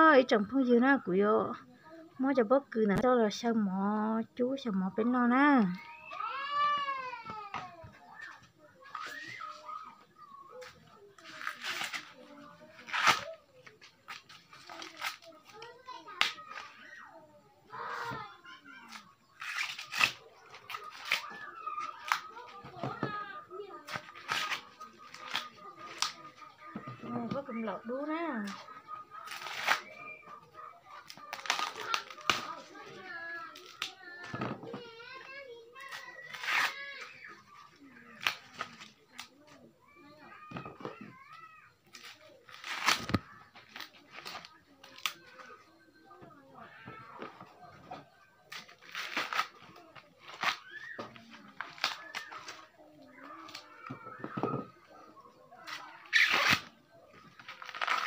Ib tsoom phooj ywg na, kuv yuav muab cov pob kws ntawd coj los xyaw mov cub xyaw mov peb noj na. Pob kws nplaum dub na.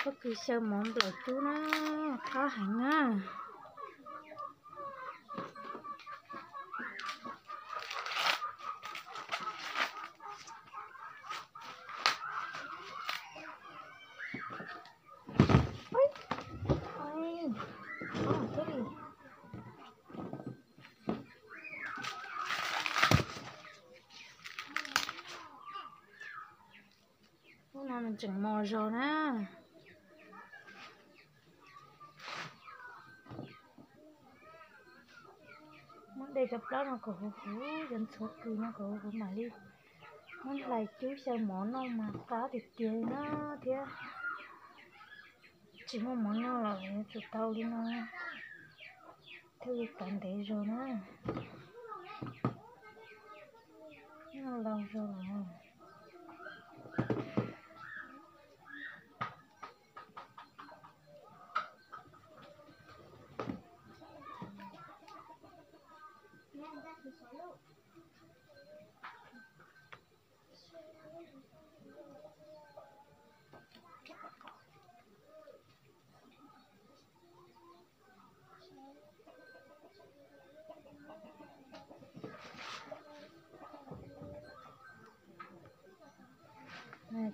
Pob kws xyaw mov nplaum cub na, qab heev na. Hnub no nws tseem mos zog na. Muab de cov plaub no kom huv huv, cov ntxhuav kws no kom huv huv mam li muab hlais cub xyaw mov noj mas qab tiag tiag li na thiab. Tsis muaj mov noj los yuav tsum tau li no thiaj li tau ntev zog na. Noj laus zog lawm.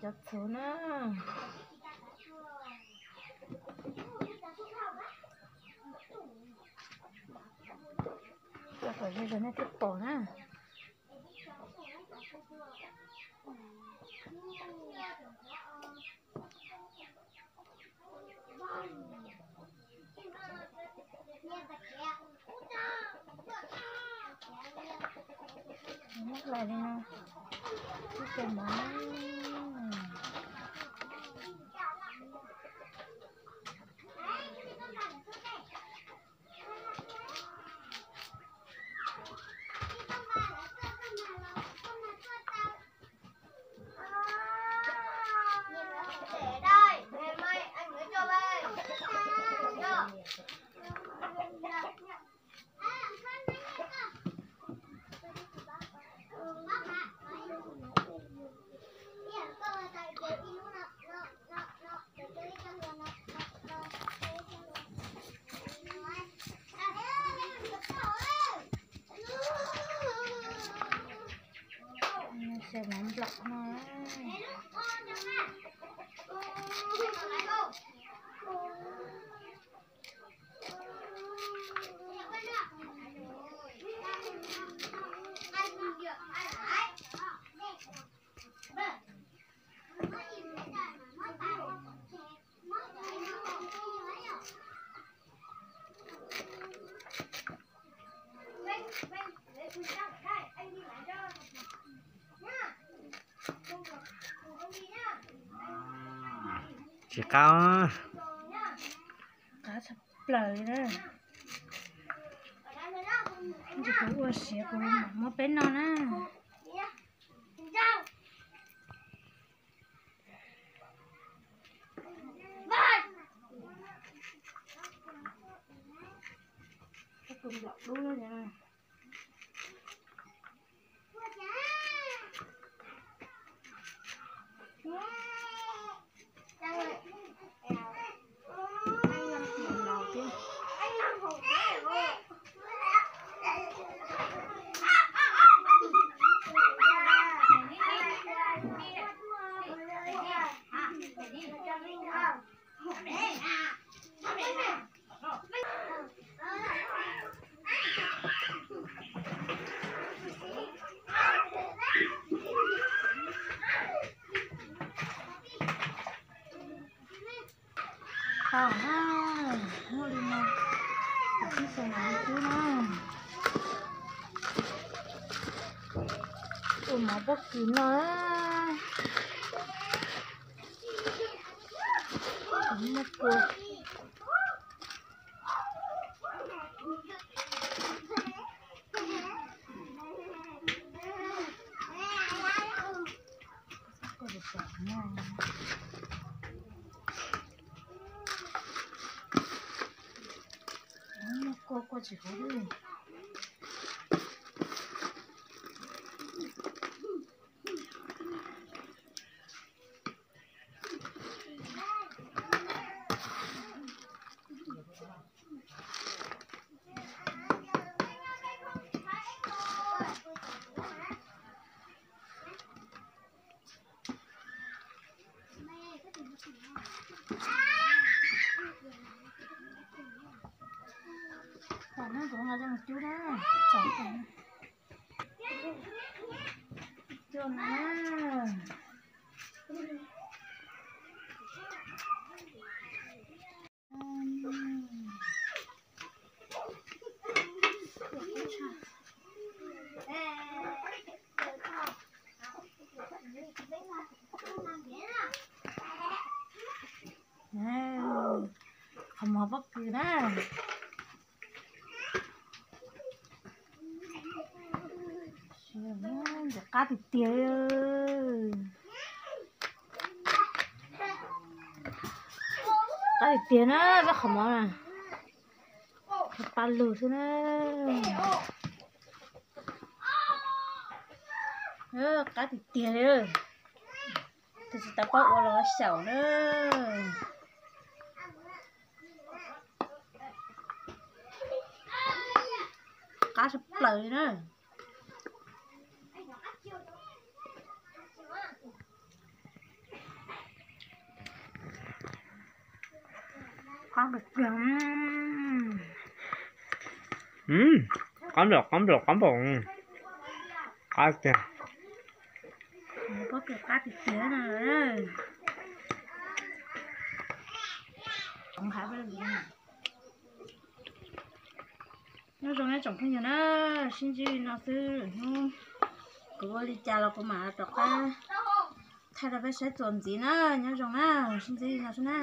Cov txhuv na. Coj kom ze zog nej thiaj pom na. Muab hlais li no, ib ce mov. Xyaw mov nplaum no. Tsis qab, qab tshaj plaws li na. Tsis ua siav kuv mam muab peb noj na. Tau na, muaj li no, kuv twb xav mam li cub na. Ua mov pob kws no, muaj kua. Kua, kua tsis huv li. Tam no kuv nqa coj mus cub na, tsom cub na. Qhov mov pob kws na. Qab tiag tiag, qab tiag tiag na, peb qhov mov na, pa lug xwb na. Qab tiag tiag li, tus tsis tau paub ua los xyaum na. Qab tshaj plaws li na. Qab tiag tiag. Qab npaum, qab npaum, qab npaum. Qab tiag. Pob kws qab tiag tiag no. Nyob zoo nej tsoom phooj ywg na, sib ntsib li no xwb, lwm hnub kuv ua li cas los kuv mam rov qab thaij rau peb saib txuas ntxiv na, nyob zoo na, sib ntsib li no xwb na.